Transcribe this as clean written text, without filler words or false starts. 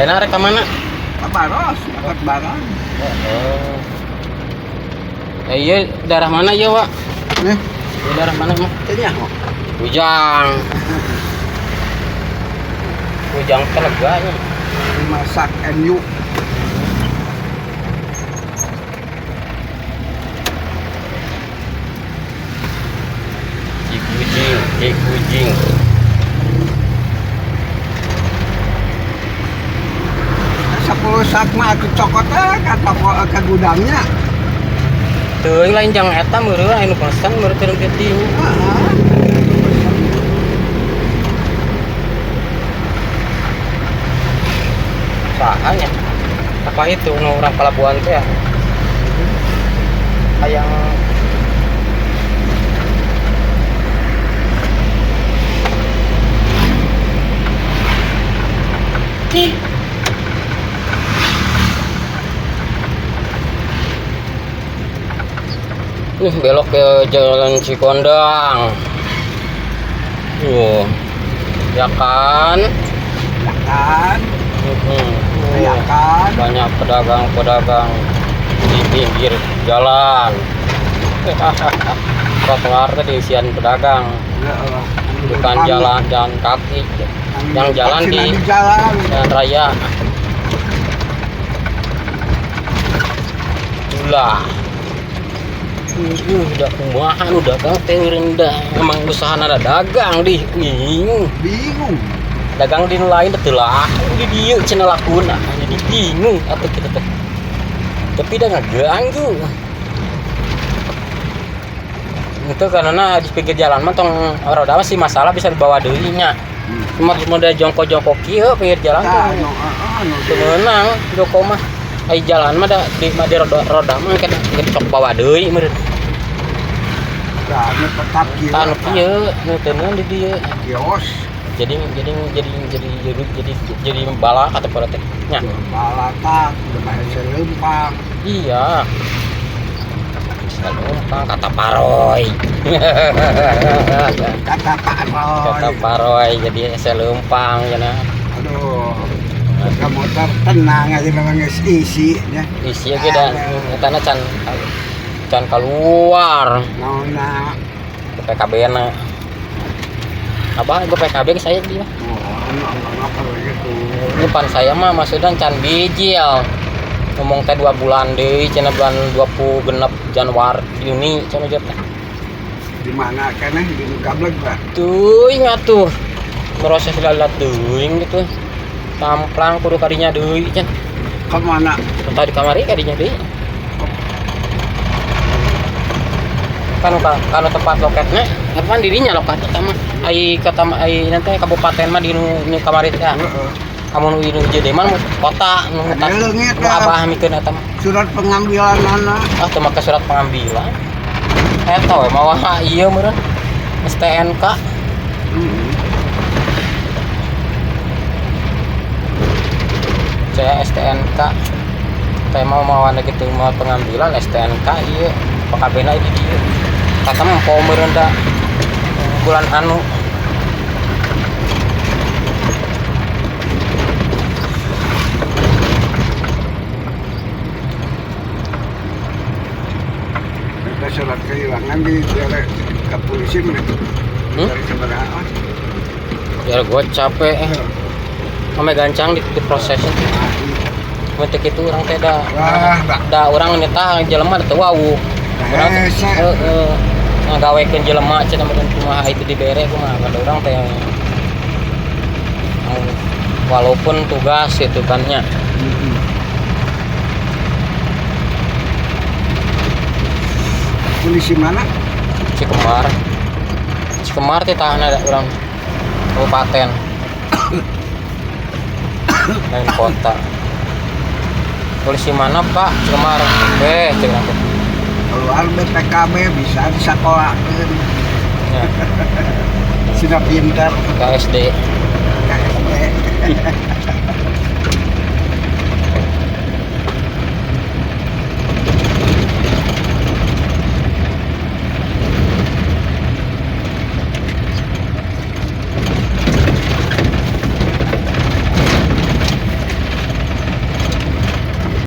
Ayeuna rek ka mana? Ka Baros, angkat barang. Oh. Eh, iya daerah mana iya, Wak? Nih, Iya daerah mana mah? teu nyaho. Kujang. Kujang teleganya. Dimasak MU. Cikujing, Cikujing. 10 sak mah aku cokot ka toko ka gudangnya. Teuing lain jang eta meureun anu pesen meureun teu di dinya. Heeh. Saha nya? Apa itu nu urang pelabuhan teh ya? Hayang nih belok ke Jalan Cikondang. Tuh. Ya kan? Ya kan? Hmm. Ya kan? Banyak pedagang-pedagang di pinggir jalan. Trotoar tadi isian pedagang, Heeh. bukan jalan jalan kaki, yang jalan di jalan. Jalan raya. Ulah. Udah kumaha nu dagang teh rendah. Emang usaha ada dagang di bingung. Bingung. Dagang di nu lain teh laku di dieu cenah lakuna. Jadi bingung atuh kita teh. Tapi dah ngaganggu. Itu karena di pinggir jalan mah tong roda mah sih masalah bisa dibawa deui nya. Cuma model jongkok-jongkok kieu pinggir jalan Tah, tuh. anu heeh anu Teu meunang joko mah. Ai jalan mah da di mah di roda, roda mah kan sok bawa deui meureun. Tah, anu tetap kieu. Tah nu kieu nu teu meunang di dieu. Kios. Jadi jadi jadi jadi jadi jadi jadi balak atau pada teh nya. Balata, udah hese leumpang. Iya. Bisa numpang kata Paroy. Kata Pak Roy. Kata Paroy jadi hese leumpang cenah. Aduh. Ke motor tenang aja memang geus isi nya. Isi ge da etana can can keluar Naonna. PKB na. Abah gue PKB ke saya dia. Oh, anu anu kalau gitu. Ini pan saya mah maksudnya can bijil. Ngomong teh 2 bulan deui cenah bulan 26 Januari Juni cenah ujar teh. Di mana keneh di nu gablek bah. Teuing atuh. Proses lala teuing gitu. Tamplang kudu kadinya deui cenah. Ke mana? Entah di kamari kadinya deui. Kan kan tempat loketnya, apa kan dirinya loket eta mah. Ai kata ai nanti kabupaten mah di nu, nu kamari teh. Heeh. Amun nu jadi mah nu kota nu Ada leungit nu abah mikeun eta mah. Surat pengambilan anak. Ah teu make surat pengambilan. Eta we mawa ieu meureun STNK. Saya STNK. Teh mau mawa gitu mau pengambilan STNK ieu PKB-na di dieu. Kata mah poe meureun da bulan anu. Ada surat kehilangan di dari ke polisi mana? Hmm? Dari sabaraha? Ya gue capek eh. Ame gancang di prosesnya. Mentek itu orang teh da. Wah, Da orang nyetah jelema teu wawuh. Urang Hese. heeh. Ngagawekeun jelema cenah meureun kumaha itu dibere kumaha kada urang teh. Walaupun tugas itu kan nya. Polisi mana? Cikemar. Cikemar teh tahan ada orang kabupaten. Lain kota. Polisi mana Pak? Cikemar. Cikemar. Keluar BPKB bisa disekolahkeun. Ya. Sudah pintar. KSD. KSD.